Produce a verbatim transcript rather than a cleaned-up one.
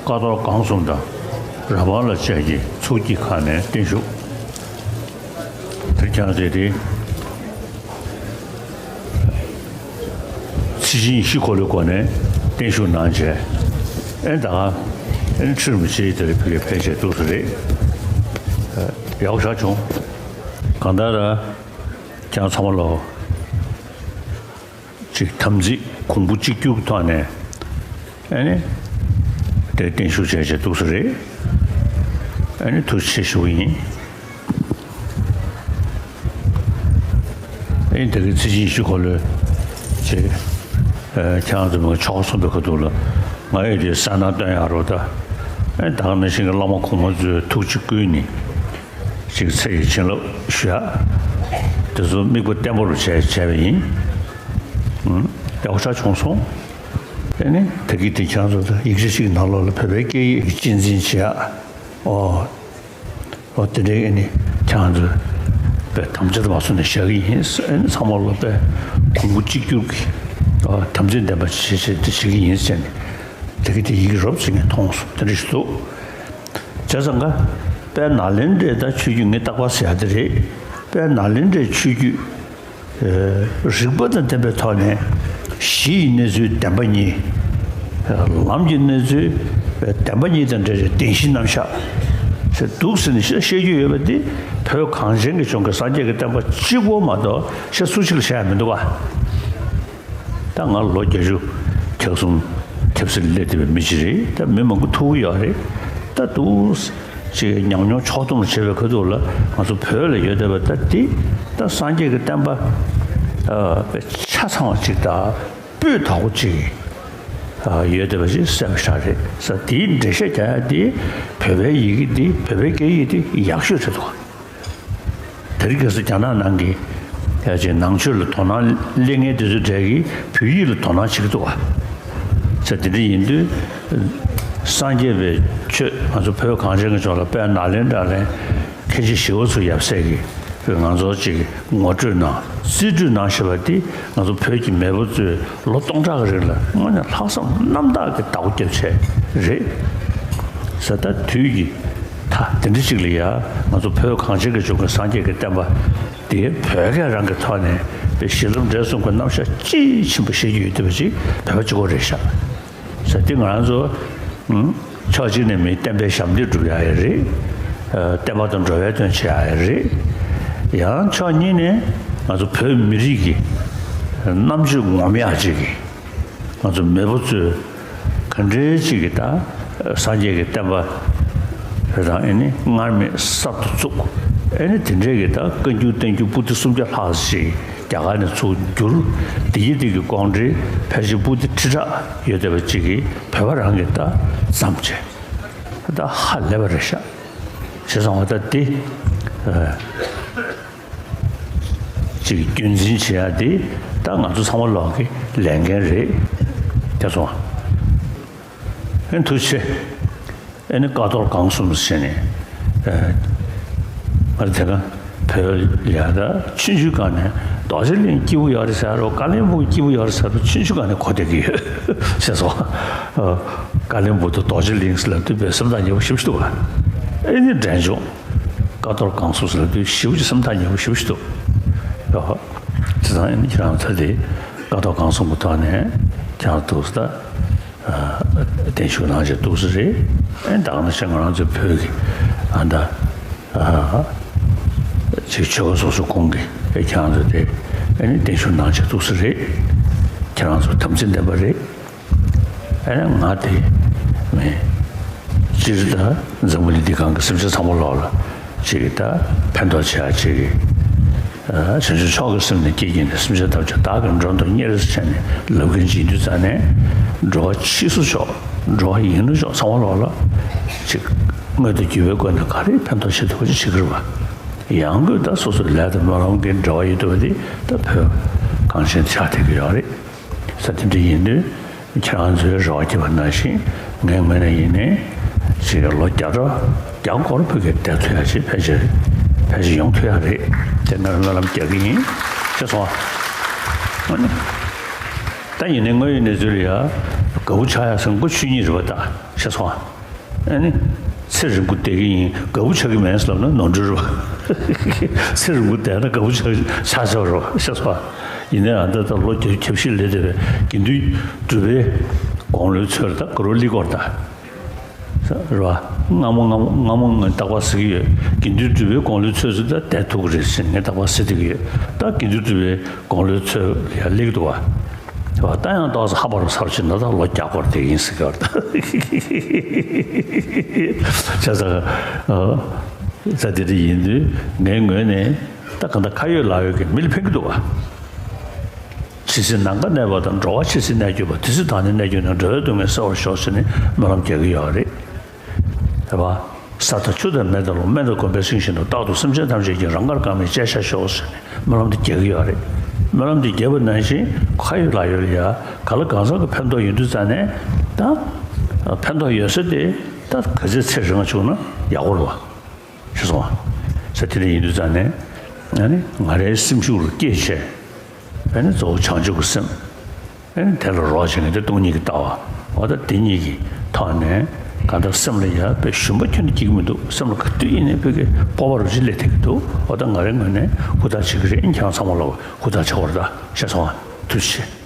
ཀ་ཐོར་སྒང་གསུམ་དང་ར་བར་ལ་བཅས་ཀྱི་ཚོགས་ཀྱི་ཁག་ནས་བརྟན་བཞུགས། དེར་ཁྱེད་རང་ཚོས་དེ་ཚིག་ཆེན་བཞི་འཁོར་ལོའི་སྒོ་ནས་བརྟན་བཞུགས་གནང་བྱས། ཨེ་ད་ག་ཨེ་ཁྲི་རིན་པོ་ཆེའི་དེར་ཕ་གིར་ཕེབས་བྱས་འདུག་སེ་རེད། ཡག་པོ་ཞེ་དྲག་བྱུང་། གང་ལྟར་ཁྱེད་རང་ཚང་མ་ལོ། ཅིག་དམ་ཚིག་གོང་བུ་གཅིག་གྱུར་གྱི་ཐོག་ནས་ཨ་ནི་དེ་བརྟན་བཞུགས་བྱས་བྱས་འདུག་སེ་རེད། ཨ་ནི་ཐུགས་རྗེ་ཆེ་ཞུ་གི་ཡིན། ཨ་ནི་དེ་གི་ཚིག་ཆེན་བཞི་འཁོར་ལོའི་ཅིག་ཨ་ཁྱེད་རང་ཚོ་མི་ཆོ་ག་གསུངས་པའི་ཁ་ཐུག་ལ་ང་ཡོད་དུས་གསལ་སྣང་སྟོན་ཡག་རོགས་ད། ཨ་ནི་ད་ག་ནང་བཞིན་གྱི་བླ་མ་གོང་མ་ཚོའི་ཐུགས་རྗེ་བསྐུལ་ནས། ཅིག་ཚེ་ཡི་བྱིན་རླབས་ཞུ་ཡག་དེ་ཚོ་དམིགས་པ་བརྟན་པོར་བྱས་བྱས་པ་ཡིན། ཨུམ། ཡག་པོ་ཞེ་དྲག་བྱུང་སོང་། དེ་ནི་ད་གིན་དེ་ཁྱེད་རང་ཚོ་ཡིག་ཆ་ཞིག་ནང་ལོགས་ལ་བོད་པའི་སྐད་ཡིག་གི་གཅེས་འཛིན་བྱེད་ཡག་ཨོ། ཨོ་དེ་འདྲའི་ཨ་ནི་ཁྱེད་རང་ཚོས་དཔེ་དམ་བཅའ་དུ་མ་སོང་ནས་བཞག་གི་ཡིན། ཨ་ནི་ཚང་མ་ལོ་དཔེ་གོང་བུ་གཅིག་གྱུར་གྱི་ཨོ་དམ་ཚིག་ལྡན་པ་བྱེད་བྱེད་དེ་བྱེད་ཀྱི་ཡིན་ཟེར་ནས་ད་གིན་དེ་ཡིག་རོབ་ཙམ་ངས་མཐོང་སོང་། དེ་འདྲ་ཞིག་འདུག་བྱས་ཙང་ཀ། དཔལ་ནཱ་ལེནྡྲའི་ད་ཆོས་བརྒྱུད་ངས་རྟག་པར་ཟེར་ཡག་དེ་རེད། དཔལ་ནཱ་ལེནྡྲའི་ཆོས་བརྒྱུད། ཨ་རིགས་པ་དང་ལྡན་པའི་ཐོག་ནས་གཞི་ཡི་གནས་ཚུལ་བདེན་པ་གཉིས། ཨ་ལམ་གྱི་གནས་ཚུལ་བདེན་པ་གཉིས་དང་འབྲེལ་བའི་བདེན་བཞིའི་རྣམ་གཞག་ཟེར་འདུག་ཟེར་ནས་བཤད་རྒྱུ་ཡོད་པ་འདི་བོད་གངས་ཅན་གྱི་ལྗོངས་ཀྱི་སངས་རྒྱས་ཀྱི་བསྟན་པ་གཅིག་པོ་མ་གཏོགས་གཞན་སུ་གཅིག་ལ་བཤད་ཡག་མི་འདུག་ག་ད་ང་ལོ་བརྒྱད་ཅུ་གྱ་གསུམ་ཁྱབ་ཚུལ་སླེབས་བསྡད་པའི་མི་ཅིག་རེད། ད་མི་མང་པོ་ཐུག་གི་ཡོད་རེད། ད་འདུག་ཅིག་ཉམས་མྱོང་ཕྱོགས་བསྡོམས་བྱེད་པའི་ཁ་ཐུག་ལ་ང་ཚོ་བོད་ལ་ཡོད་བསྡད་པ་ད་འདི་ད་སངས་རྒྱས་ཀྱི་བསྟན་པ་ཨ་ཆ་ཚང་བ་ཅིག་དང་སྤུས་དག་པོ་ཅིག་ཨ་ཡོད་བསྡད་པ་ཅིག་གསལ་པོ་ཞེ་དྲག་རེད། ས་དེའི་འགྲེལ་བཤད་རྒྱག་ཡག་འདི་བོད་པའི་ཡི་གེ་འདི་བོད་པའི་སྐད་ཡིག་འདི་ཡག་ཤོས་རེད་འདུག་དེ་རིང་ཁ་སང་རྒྱ་ནག་ནང་གི་ཡ་ཅིག་ནང་ཆོས་ལ་དོ་སྣང་སླེབས་མཁན་དེ་ཚོའི་གྲས་ཀྱིས་བོད་ཡིག་ལ་དོ་སྣང་བྱེད་ཀྱི་འདུག་བ། ས་དེ་འདྲ་ཡིན་དུས་སངས་རྒྱས་པའི་ཆོས་ང་ཚོ་བོད་གངས་ཅན་གྱི་ལྗོངས་ལ་དཔལ་ནཱ་ལེནྡྲ་ལ་མཁན་ཆེན་ཞི་བ་འཚོ་ཡབ་སྲས་ཀྱིས་ང་ཚོར་ཅིག་ངོ་སྤྲོད་གནང་རྩིས་སྤྲོད་གནང་བཞིན་པ་འདི་ང་ཚོ་བོད་ཀྱི་མེས་པོ་ཚོས་ལོ་སྟོང་ཕྲག་གི་རིང་ལ་དངོས་གནས་ལྷག་བསམ་རྣམ་དག་གིས་བདག་པོ་བརྒྱབ་བྱས་རེད། ས་ད་དུས་ཀྱི་མཐའ་དེ་འདྲ་ཅིག་ལ་ཡ་ང་ཚོ་བོད་གངས་ཅན་གྱི་ལྗོངས་ཀྱི་སངས་རྒྱས་ཀྱི་བསྟན་པ་དེ་བོད་སྐད་རང་གི་ཐོག་ནས་དཔེ་གཞི་ལམ་འབྲས་གསུམ་གྱི་རྣམ་གཞག་དཔྱིས་ཕྱིན་པ་བཤད་རྒྱུ་ཡོད་བསྡད་པ་ཅིག་བོད་པ་གཅིག་པོ་རེད་ཤག་ས་དེ་ང་རང་ཚོ་ཨུམ། ཕྱོགས་གཅིག་ནས་མི་བསྟན་པའི་ཞབས་འདེགས་སྒྲུབ་ཡག་ཡང་རེད། ཨ་བསྟན་པ་དང་འགྲོ་བའི་དོན་བྱེད་ཡག་ཡང་རེད། ཡང་ཕྱོགས་གཉིས་ནས་ང་ཚོ་བོད་མི་རིགས་ཀྱི་རྣམ་དཔྱོད་ངོམ་ཡག་ཅིག་གི་ང་ཚོ་མེས་པོ་ཚོས་ག་འདྲའི་ཅིག་གི་ད་སངས་རྒྱས་ཀྱི་བསྟན་པ་རེད་དང་ཨེ་ནི་སྔར་མེད་གསར་དུ་བཙུགས། ཨེ་ནི་དེ་འདྲའི་གི་ད་བཀའ་འགྱུར་བསྟན་འགྱུར་པོ་ཏི་སུམ་བརྒྱ་ལྷག་ཅིག་རྒྱ་གར་ནས་ཚུར་བསྒྱུར། དེ་ཡི་དེ་གི་དགོངས་འགྲེལ་ཕལ་ཆེར་པོ་ཏི་ཁྲི་ཕྲག་ཡོད་བསྡད་པ་ཅིག་གིས་བོད་པ་རང་གིས་ད་བརྩམས་བྱས། ད་ཧ་ལས་པ་རེད་ཤག་བྱས་ཙང་བ་ད་དེ་ཨ་ཅིག་རྒྱུན་འཛིན་བྱེད་ཡག་དེ་ད་ང་ཚོ་ཚང་མ་ལོག་གི་ལས་འགན་རེད། དེ་སོང་ཨ་ཐུགས་རྗེ་ཆེ། ཨེ་ནི་ཀ་ཐོར་སྒང་གསུམ་ཟེར་ནས། ཨེ། ང་དེ་ག་བོད་ལ་ཡ་ད་ཆུང་ཆུང་སྒང་ནས་རྡོ་རྗེ་གླིང་སྐྱིད་པོ་ཡོད་རེད་ཟེར་རོ། བཀའ་བློན་སྦུག་སྐྱིད་པོ་ཡོད་རེད་ཟེར་རོ། ཆུང་ཆུང་སྒང་ནས་གོ་བསྡད་ཀྱི་ཡོད་ཟེར་སོང་། ཨ། བཀའ་བློན་སྦུག་དང་རྡོ་རྗེ་གླིང་ཟེར་ལབ་དུས་དཔེ་སེམས་ཐག་ཉེ་པོ་ཞེ་པོ་ཞིག་འདུག་ག་ཨེ་ནི་འབྲས་ལྗོངས་ཀ་ཐོར་སྒང་གསུམ་ཟེར་ལབ་དུས་ཞེ་པོ་ཅིག་སེམས་ཐག་ཉེ་པོ་ཞེ་པོ་ཞིག་འདུག་ཡོ། བྱས་ཙང་ཨེ་ནི་ཁྱེད་རང་ད་དེ་ཀ་ཐོར་སྒང་གསུམ་གྱི་ཐོག་ནས་ཁྱེད་རང་འདུག་ཟེར་ད། བརྟན་བཞུགས་གནང་བྱས་འདུག་སེ་རེད། ཨེ་ད་ག་ནང་བཞིན་ང་རང་ཚོའི་བོད་ཀྱི་ཨ་ད་ཅིག་ཆོལ་ཁ་སོ་སོ་ཁོངས་ཀྱི་ཨེ་ཁྱེད་རང་ཚོ་དེ་ཨེ་ནི་བརྟན་བཞུགས་གནང་བྱས་འདུག་སེ་རེད། ཁྱེད་རང་ཚོ་དམ་ཚིག་ལྡན་པ་རེད། ཨེ་ང་དེ་མེད། སྤྱིར་ད་འཛམ་བུ་གླིང་འདི་སྒང་གི་སེམས་ཅན་ཚང་མ་ལོག་ལ་ཅིག་ད་ཕན་ཐོགས་ཆེ་བ་ཅིག་གི་ཨ་བྱང་ཆུབ་མཆོག་གི་སེམས་ནི་བསྐྱེད་ཀྱིན་ནས། སེམས་ཅན་ཐམས་ཅད་བདག་གིས་མགྲོན་དུ་གཉེར་ཟེར་ནས་ལབ་མཁན་ཅིག་ཡིན་དུས་ཙང་ནས། འགྲོ་བ་ཕྱིས་སུ་ཆོག་འགྲོ་བ་ཡིན་ན་ཆོག་ཚང་མ་ལོག་ལ་ཅིག་དངོས་དང་བརྒྱུད་པའི་སྒོ་ནས་ག་རེ་ཕན་ཐོགས་ཆེ་ཐུབ་པ་ཅིག་བྱེད་ཀྱི་རེད་པ། ཡང་སྒོས་ད་སོ་སོའི་ལས་དང་སྨོན་ལམ་གྱི་འབྲེལ་བ་ཡོད་ཐུབ་པ་དེ་ད་བོད་གངས་ཅན་ཆགས་བསྡད་ཀྱི་ཡོད་རེད། ས་དེ་འདྲ་ཡིན་དུས་ཁྱེད་རང་ཚོའི་རེ་བ་བརྒྱབ་པ་ནང་བཞིན་ངའི་ངོས་ནས་ཡིན་ནའི་ཅིག་ལོ་བརྒྱ་ཕྲག་བརྒྱ་སྐོར་བོད་སྐད་བསྡད་ཐུབ་ཡ་ཅིག་ཕལ་ཆེར་ཕལ་ཆེར་ཡོང་ཐུབ་ཡ་རེད། དེ་ང་རང་སྨོན་ལམ་རྒྱག་གི་ཡིན། ཤེས་སོང་ཨ། ཨ་ནི། ད་ཡིན་ནའི་དངོས་ཡོད་གནས་ཚུལ་ལ་ཡ་ དགའ་པོ་ཆགས་ཡ་ཟེར་ན་མགོ་ཆོད་ཉིད་རེད་པ། ད་ཤེས་སོང་ཨ། ཨ་ནི་ཚེ་རིང་པོ་བསྡད་ཀྱི་ཡིན། དགའ་པོ་ཆགས་ཀྱི་མེད་ཟེར་ལབ་ན་ནོར་འཁྲུལ་རེད་པ། ཚེ་རིང་པོ་བསྡད་ན་དགའ་པོ་ཆགས་ཆགས་ཆགས་རེད་པ། ཤེས་སོང་ཨ། ཡིན་ནའི་ཨ་ད་ད་ལོ་བརྒྱ་ཁྱབ་བཞི་སླེབས་བསྡད་པའི་དགེ་འདུན་གྲུབ་པའི་དགུང་ལོའི་ཚོད་ད་དགའ་རབ་ལི་སྐོར་ད། རེད་པ། སྔ་མོ་སྔ་མོ་སྔ་མོ་ངས་རྟག་པར་ཟེར་གྱི་ཡོད། དགེ་འདུན་གྲུབ་པའི་དགུང་ལོའི་ཚོད་ཚོད་ད་བསྡད་ཐུབ་ཀྱི་རེད་ཟེར་ངས་རྟག་པར་ཟེར་བསྡད་ཀྱི་ཡོད། ད་དགེ་འདུན་གྲུབ་པའི་དགུང་ལོའི་ཚོད་ལ་ཡ་སླེབས་འདུག་པ། རེད་པ། ད་ཡང་ཏོག་ཙམ་ཧ་པ་རུ་ཚར་ཕྱིན་ན་ད་ལོ་བརྒྱ་སྐོར་དེ་ཡིན་ཟེར་གྱི་ཡོད་རེད་ད། བྱས་ཙང་ད་དེ་འདྲ་ཡིན་དུས་ངའི་ངོས་ནས་ད་གང་ལྟར་ཁ་ཡོད་ལག་ཡོད་ཀྱི་མི་ལ་ཕན་གྱི་འདུག་པ། ཇི་སྲིད་ནམ་མཁའ་གནས་པ་དང་། འགྲོ་བ་ཇི་སྲིད་གནས་གྱུར་པ། དེ་སྲིད་བདག་ནི་གནས་གྱུར་ནས། འགྲོ་བའི་སྡུག་བསྔལ་སེལ་བར་ཤོག་ཟེར་ནས་སྨོན་ལམ་རྒྱག་གི་ཡོད་རེད། རེད་པ། ས་དང་ཆུ་དང་མེ་དང་རླུང་། སྨན་དང་གོམ་པའི་སེང་བཞིན་དུ། རྟག་ཏུ་སེམས་ཅན་ཐམས་ཅད་ཀྱི། རང་དགར་གང་མིན་བཅས་ཤར་ཤོག་ཟེར་ནས་སྨོན་ལམ་དེ་རྒྱག་གི་ཡོད་རེད། སྨོན་ལམ་དེ་རྒྱག་པ་ནང་བཞིན་ཁ་ཡོད་ལག་ཡོད་ལ་ཡ་ག་ལ་གང་འཚམ་གྱི་ཕན་ཐོགས་ཡོད་དུས་ཙང་ནས་ད་ཕན་ཐོགས་ཡོད་ས་དེ་ད་ག་ཚོད་ཚེ་རིང་བ་བྱུང་ན་ཡག་པོ་རེད་པ། ཤེས་སོང་ཨ། ས་དེ་འདྲ་ཡིན་དུས་ཙང་ནས་ཨ་ནི་ང་རའི་སེམས་ཤུགས་ལ་སྐྱེས་བྱས། ཨ་ནི་གཙོ་བོ་བྱང་ཆུབ་ཀྱི་སེམས། ཨ་ནི་དེ་ལ་རོགས་བྱེད་མཁན་དེ་སྟོང་ཉིད་ཀྱི་ལྟ་བ། འོ་ད་དེ་གཉིས་ཀྱི་ཐོག་ནས་གང་ལྟར་སེམས་ལ་ཡ་དཔེ་ཞུམ་པ་ཁྱོན་ནས་སྐྱེ་གི་མི་འདུག་སེམས་ལ་ག་དུས་ཡིན་ནའི་ཕ་གི་སྤོབས་པ་རུ་ཅིག་སླེབས་བསྡད་ཀྱི་འདུག་འོ་ད་ང་རའི་ངོས་ནས་ཧུར་ཐག་བྱེད་ཀྱི་རེད། ཁྱེད་རང་ཚང་མ་ལ་ཧུར་ཐག་བྱེད་དགོས་རེད་ད། ཤེས་སོང་ཨ། ཐུགས་རྗེ་ཆེ།